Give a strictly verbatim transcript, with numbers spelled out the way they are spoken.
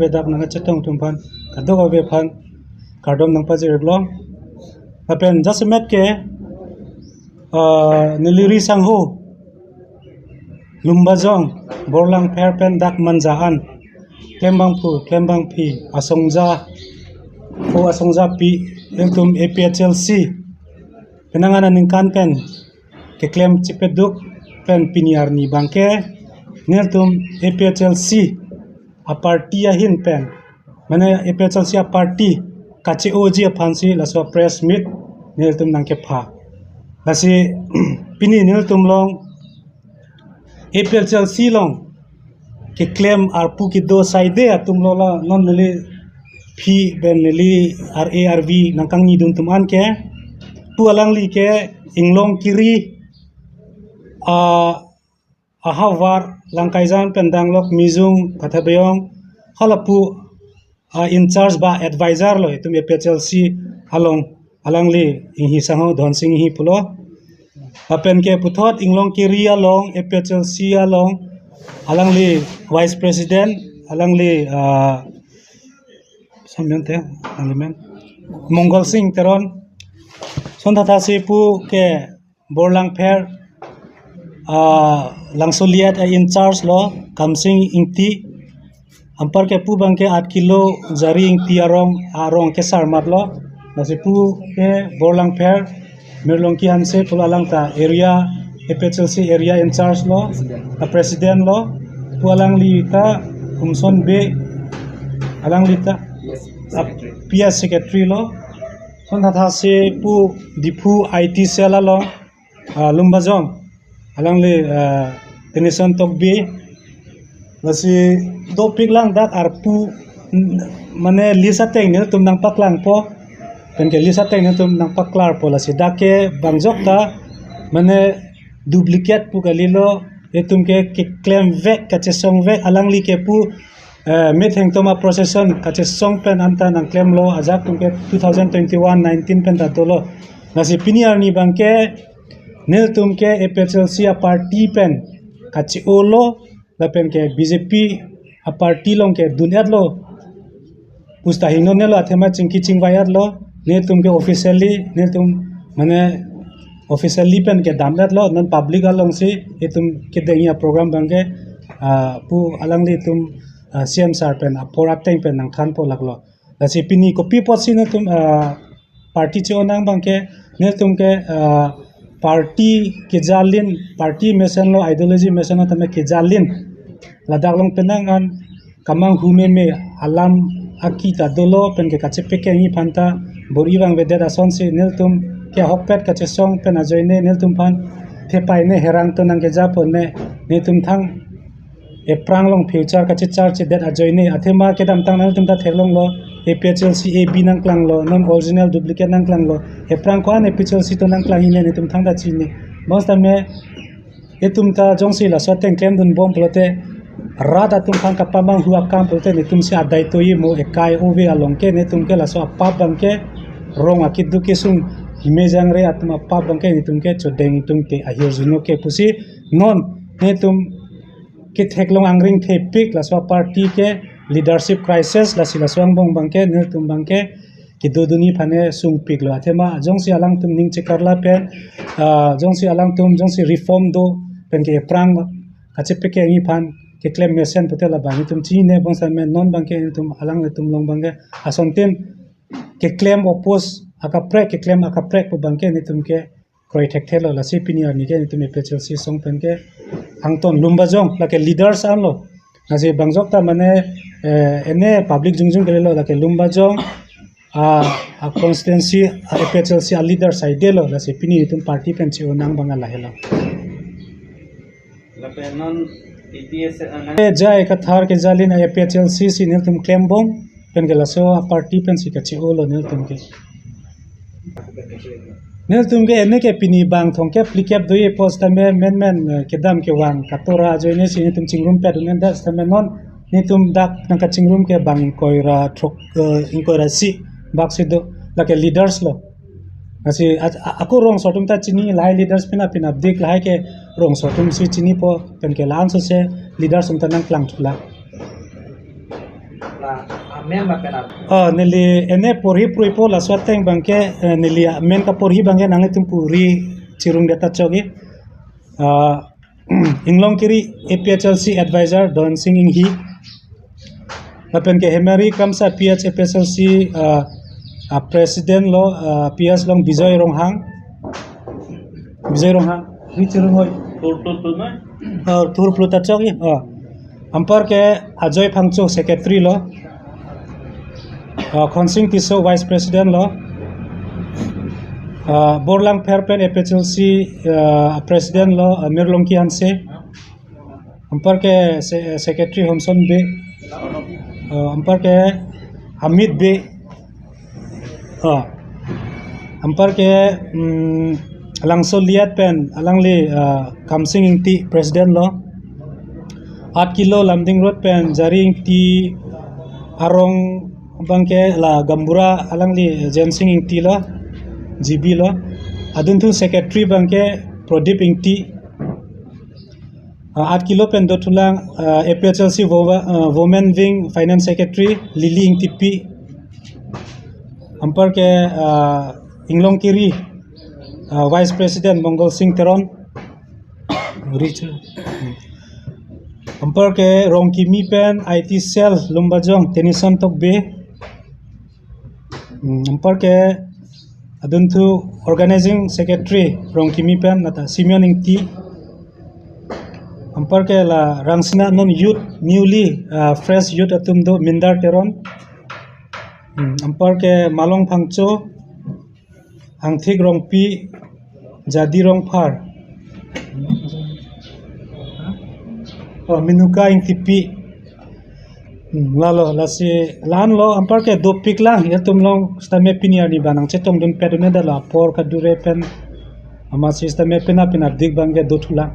Bedak nangkachetong atum aphan, kadokave aphan kardom nangpajir-iklo. Lapen jasemet ke, ah, neli ri sangho Lumbajong, Borlangpher pen dak Manja an, klembangphu, klembangpi, asongja, o asongjapi, nelitum A P H L C penang an aningkan pen keklem chepeduk pen pini arni abangke nelitum A P H L C aparty ahin pen, mane A P H L C aparty kache-oji aphansi laso press meet nelitum nangkepha. Lasi pini nelitum along A P H L C along keklem arpu kedo saide atum lo la non neliphi pen neli R A R V nangkangnidun atum an ke, pu alangli ke Inglong Kiri, ah, ahavar Langkaijan pen danglok Mijung Pathabeyong, halapu, ah, in charge ba advisor lo itum A P H L C along, alangli Inghi sangho Dhonsing Inghi pulo. Lapen ke puthot Inglong Kiri along, A P H L C along, alangli vice president, alangli, ah, samyang te, alangli men, Mongol Sing Teron. Son thathasi pu ke Borlangpher, ah, Langsoliet a in charge lo, Kamsing Ingti. Anpar ke pu abangke Atkilo Jari Ingti arong, arong kesar mat lo. Lasi pu ke Borlangpher Mirlongki Hanse pulo, alang ta area, A P H L C area in charge lo, a president lo. Pu alangli ta Humson Bey, alangli ta, ah, P S secretary lo. Son thathasi pu Diphu I T cell along, ah, Lumbajong, alangli, ah, Tenison Tokbi. Lasi dopik lang dak arpu, n-, mane list ateng nelitum nangpaklangpo, pen ke list ateng nelitum nangpaklarpo. Lasi dak ke bang jokta, mane duplicate pu kalilo, itum ke keklem vek, kachesong vek, alangli ke pu, eh, metheng toma procession kachesong pen anta nangklemlo, ajak atum ke two thousand twenty-one nineteen pen ta dolo. Lasi pini arni abangke nelitum ke A P H L C aparty pen kache-olo, lapen ke B J P aparty along ke dun-etlo. Pusta hingno nelo, athema chingki chingvai-etlo, nelitum ke officially, nelitum mane officially pen kedam-etlo, non public alongsi itum kedengji aprogram abangke, ah, pu alanglitum, ah, C M sir pen apor ateng pen nangthanpo laklo. Lasi pini kopi apotsi nelitum, ah, party che-onang abangke, nelitum ke, ah, party kejalin, party mesenlo, ideology mesenlo tame kejalin, ladak along penang an kamanghu meme alam aki ta dolo, pen ke kachepekengji aphan ta bor-i vangvedet asonsi nelitum ke ahokpet kachesong pen ajoine nelitum aphan thepai ne herang to nangkejapo ne, nelitum thang ephrang along future kachechar chedet ajoine, athema kedamtang nangtum ta theklonglo, A P H L C A B nangklanglo, non original duplicate nangklanglo. Ephrang ko-an A P H L C to nangklang hine nelitum thangta chini. Bonsitame itum ta jongsi laso ateng klemdunbom pulote, rat atum aphan kapamanghu akam pulote, nelitumsi adai toji mo, ekai ove along ke, nelitum ke laso apap abangke, rong akeduk kesung himejangre atum apap abangke nelitum ke chodeng itum ke ahirjuno ke pusi, non nelitum ketheklong angring thepik, laso aparty ke leadership crisis, lasi laso angbong abangke nelitum abangke kedodunji aphan ne sungpiklo. Athema jongsi alangtum ning chekarla pen, ah, jongsi alangtum jongsi reform do pen ke ephrang kachepekengji aphan keklem mesen pute labang itum chini ne, bonsitame non abangke itum alanglitum along abangke asontin keklem oppose akaprek, keklem akaprek pu abangke nelitum ke kroi thekthelo. Lasi pini arni ke nelitum A P H L C asong pen ke angton Lumbajong lake leaders anlo. Lasi bang jokta mane, eh, ene public jongjong kalilo, lake Lumbajong, ah, a constituency, ah, A P H L C a leader saidelo. Lasi pini itum party pen che-onang abang lahelo. Lapen non A P H L C, ah, nang- Eh, J I Kathar kejalin A P H L C si nelitum klembom, pen ke laso aparty pensi kache-olo nelitum ke. Nelitum ke ene ke pini bang thomkep phlikep doji apot sitame menmen, eh, kedam kevang katora ajoine si nelitum chingrumpet un-edet sitame non nelitum dak nangkachingrum ke bang ingkoi ra throk, eh, ingkoi ra isi bak si do, lake leaders lo. Lasi a-, a-, ako rongso atum ta chini, lahai leaders pina pina dik lahai ke rongso atum si chinipo, pen ke la-an sose leaders atum ta nangklangthulang. Amen lapen a- Oh, neli ene porhi pruipo, laso ateng abangke, eh, neli amen kaporhi abangke nanglitum puri chirung deta chok-i. Ah, Inglongkiri A P H L C Advisor Don Sing Inghi. Lapen ke Hemari Kramsa P H A P H L C, ah, ah, President lo, ah, P H long Bijoy Ronghang. Bijoy Ronghang. Ni chirung hoi. Tur, tur, tur, na? Oh, tur plu ta chok-i. Oh. Anparke Ajoy Phangcho Secretary lo. Ah, Khonsing Tisso Vice President lo. Ah, Borlangpher pen A P H L C, ah, President lo, ah, Mirlongki Hanse. Anparke se-, Secretary Homson Bey. Ah, anparke Hamid Bey. Ah. Anparke, mm, Langso Liat pen alangli, ah, Kamsing Ingti President lo. Aat Kilo Lumding Road pen Jari Ingti arong abangke la Gambura alangli Jensing Ingti lo, G B lo. Adunthu Secretary abangke Prodip Ingti. Ah, Aat Kilo pen dothulang, ah, A P H L C Wo-, ah, Women Wing Finance Secretary Lily Ingtipi. Anparke, ah, Inglongkiri, ah, Vice President Mongol Sing Teron. Richard. Anparke Rongkimi pen I T Cell Lumbajong Tenison Tokbi. Hmm, anparke adunthu Organizing Secretary Rongkimi pen lata Simeon Ingti. Anparke la Rangsina non youth, newly, ah, fresh youth atum do Mindar Teron. Hmm, anparke Malong Phangcho, Angthik Rongpi, Jadi Rongphar. Oh, Minuka Ingtipi. Hmm, lalo, lasi la-an lo, anparke dopik lang, ya atum along sitame pini arni abang nangchetongdun pet un-e detlo, apor kadure pen, amatsi sitame pina pina dik abangke dothulang.